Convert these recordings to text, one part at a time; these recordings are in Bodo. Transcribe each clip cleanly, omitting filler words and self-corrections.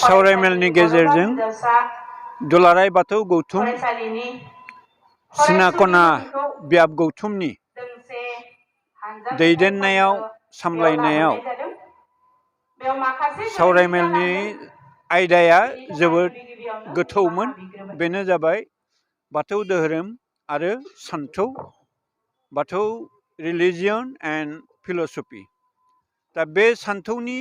सावरायमेलनि गेजेरजों दुलाराय बाथौ गौथुम सिनाखना बियाब गौथुमनि दैदेननायाव सामलायनायाव सावरायमेलनि आयदाया जोबोद गोथौमोन। बेनो जाबाय बाथौ धोरोम आरो सान्थौ, बाथौ रिलिजियन एन्ड फिल'सफि। दा बे सान्थौनि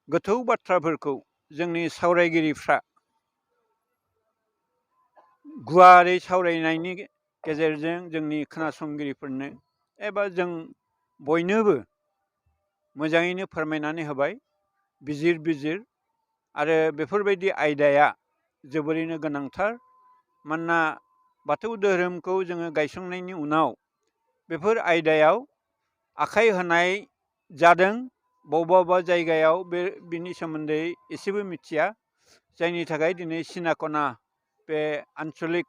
गोथौ बाथ्राफोरखौ जोंनि सावरायगिरिफ्रा गुवारै सावरायनायनि गेजेरजों जोंनि खोनासंगिरिफोरनो एबा जों बयनोबो मोजाङैनो फोरमायनानै होबाय, बिजिर आरो बेफोरबायदि आयदाया जोबोरैनो गोनांथार। मानोना बाथौ धोरोमखौ जोङो गायसंनायनि उनाव बेफोर आयदायाव आखाइ होनाय जादों। बबेबा जायगायाव बिनि सोमोन्दै एसेबो मिथिया, जायनि थाखाय दिनै सिनाखना बे आन्सलिक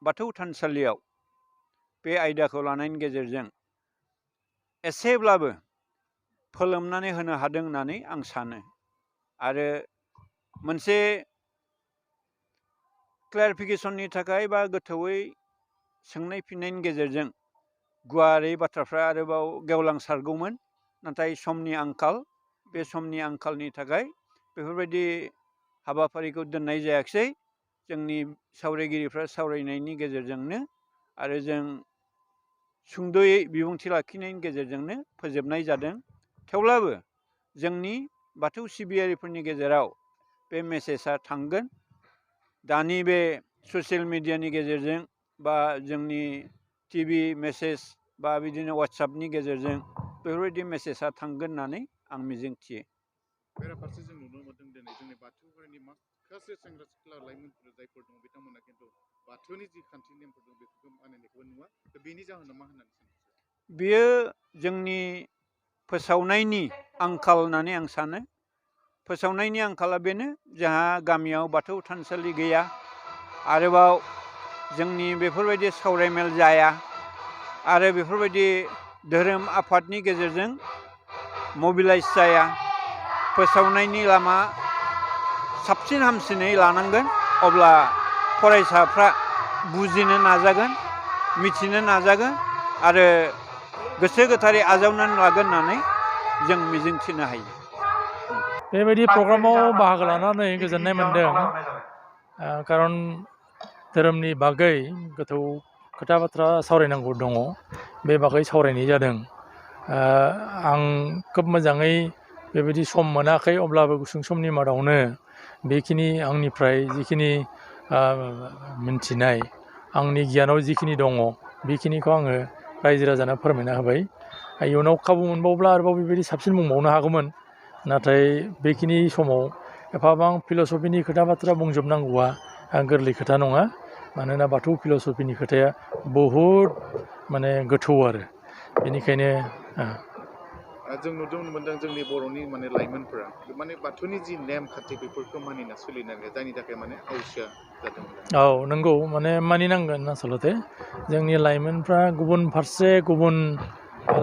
बाथौ थानसालियाव बे आयदाखौ लानायनि गेजेरजों एसेब्लाबो फोलोमनानै होनो हादों होननानै आं सानो। आरो मोनसे क्लेरिफिकेसननि थाखाय बा गोथौयै सोंनाय फिन्नायनि गेजेरजों गुवारै बाथ्राफ्रा आरोबाव गेवलांसारगौमोन, नाथाय समनि आंखाल। बे समनि आंखालनि थाखाय बेफोरबायदि हाबाफारिखौ दोननाय जायाखिसै। जोंनि सावरायगिरिफ्रा सावरायनायनि गेजेरजोंनो आरो जों सुंद'यै बिबुंथि लाखिनायनि गेजेरजोंनो फोजोबनाय जादों। थेवब्लाबो जोंनि बाथौ सिबियारिफोरनि गेजेराव बे मेसेजआ थांगोन। दानि बे ससियेल मिडियानि गेजेरजों बा जोंनि टिभि मेसेज बा बिदिनो वाट्सएपनि गेजेरजों बेफोरबायदि मेसेजआ थांगोन होननानै आं मिजिंथियो। बेराफारसे जों नुनो मोनदों दिनै जोंनि बाथौ हारिनि माखासे सेंग्रा सिख्ला लाइमोनफोर जायफोर दङ बिथांमोना खिन्थु बाथौनि जि खान्थि नेमफोर दं बेफोरखौ मानिनायखौबो नुवा। बेनि जाहोनाव मा होननानै सानो? बेयो जोंनि फोसावनायनि आंखाल होननानै आं सानो। फोसावनायनि आंखाला बेनो, जोंहा गामियाव बाथौ थानसालि गैया, आरोबाव जोंनि बेफोरबायदि सावरायमेल जाया, आरो बेफोरबायदि धोरोम आफादनि गेजेरजों मबिलाइज जाया। फोसावनायनि लामा साबसिन हामसिनै लानांगोन, अब्ला फरायसाफ्रा बुजिनो नाजागोन, मिथिनो नाजागोन आरो गोसो गोथारै आजावनानै लागोन होननानै जों मिजिंथिनो हायो। बेबायदि प्रग्रामाव बाहागो लानानै गोजोननाय मोन्दों, खारन धोरोमनि बागै गोथौ खोथा बाथ्रा सावरायनांगौ दङ, बे बागै सावरायनाय जादों। आं खोब मोजाङै बेबायदि सम मोनाखै, अब्लाबो गुसुं समनि मादावनो बेखिनि आंनिफ्राय जिखिनि मिन्थिनाय, आंनि गियानाव जिखिनि दङ बेखिनिखौ आङो रायजो राजानो फोरमायना होबाय। इयुनाव खाबु मोनबावब्ला आरोबाव बेबायदि साबसिन बुंबावनो हागौमोन, नाथाय बेखिनि समाव एफाबां फिल'सफिनि खोथा बाथ्रा बुंजोबनांगौआ गोरलै खोथा नङा। मानोना बाथौ फिल'सफिनि खोथाया बहुद माने गोथौ आरो बेनिखायनो जों नुनो मोनदों जोंनि बर'नि माने लाइमोनफोरा माने बाथौनि जि नेम खान्थि बेफोरखौ मानिना सोलिनांगौ, जायनि थाखाय माने अलसिया जादों। औ नंगौ, माने मानिनांगोन। आसलथे जोंनि लाइमोनफ्रा गुबुन फारसे गुबुन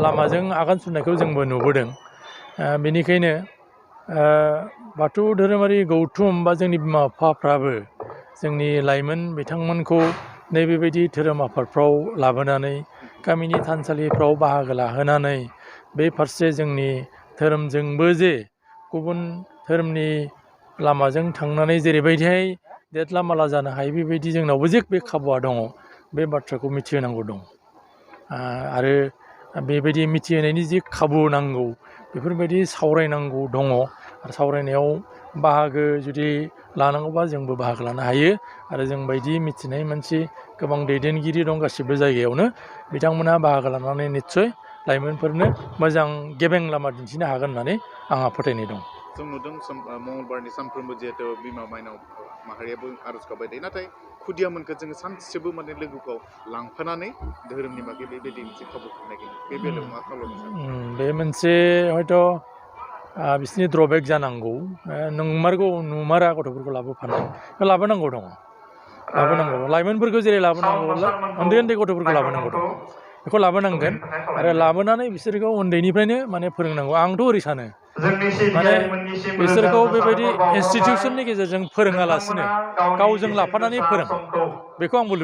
लामाजों आगान सुरनायखौ जोंबो नुबोदों। बेनिखायनो बाथौ धोरोमारि गौथुम बा जोंनि बिमा बिफाफ्राबो जोंनि लाइमोन बिथांमोनखौ नैबेबायदि धोरोम आफादफ्राव लाबोनानै गामिनि थानसालिफ्राव बाहागो लाहोनानै बे फारसे जोंनि धोरोमजोंबो जे गुबुन धोरोमनि लामाजों थांनानै जेरैबायदिहाय देथला माला जानो हायो, बेबायदि जोंनावबो जे बे खाबुआ दङ, बे बाथ्राखौ मिथिहोनांगौ दं। आरो बेबायदि मिथिहोनायनि जि खाबु नांगौ, बेफोरबायदि सावरायनांगौ दङ। आरो सावरायनायाव बाहागो जुदि लानांगौबा जोंबो बाहागो लानो हायो। आरो जों बायदि मिथिनाय मानसि गोबां दैदेनगिरि दं गासिबो जायगायावनो, बिथांमोनहा बाहागो लानानै निस्सय लाइमोनफोरनो मोजां गेबें लामा दिन्थिनो हागोन होननानै आंहा फोथायनाय दं। जों नुदों मंगलबारनि सानफ्रोमबो जिहेतु बिमा माइनाव माहारियाबो आर'ज गाबबाय थायो, नाथाय खुदियामोनखौ जोङो सानसेबो माने लोगोखौ लांफानानै धोरोमनि बागै बेबायदि मोनसे खाबु नागिरो। बे बेलायाव मा खालामनो सानो? बे मोनसे हयथ' बिसोरनि ड्रबेक जानांगौ। नंमारगौ नुमारा गथ'फोरखौ लाबोफानाय, लाबोनांगौ दङ, लाबोनांगौ। लाइमोनफोरखौ जेरै लाबोनांगौ, उन्दै उन्दै गथ'फोरखौ लाबोनांगौ दङ, बेखौ लाबोनांगोन। आरो लाबोनानै बिसोरखौ उन्दैनिफ्रायनो माने फोरोंनांगौ। आंथ' ओरै सानो, माने बिसोरखौ बेबायदि इनस्टिटिउसननि गेजेरजों फोरोङालासिनो गावजों लाफानानै फोरों बेखौ आंबो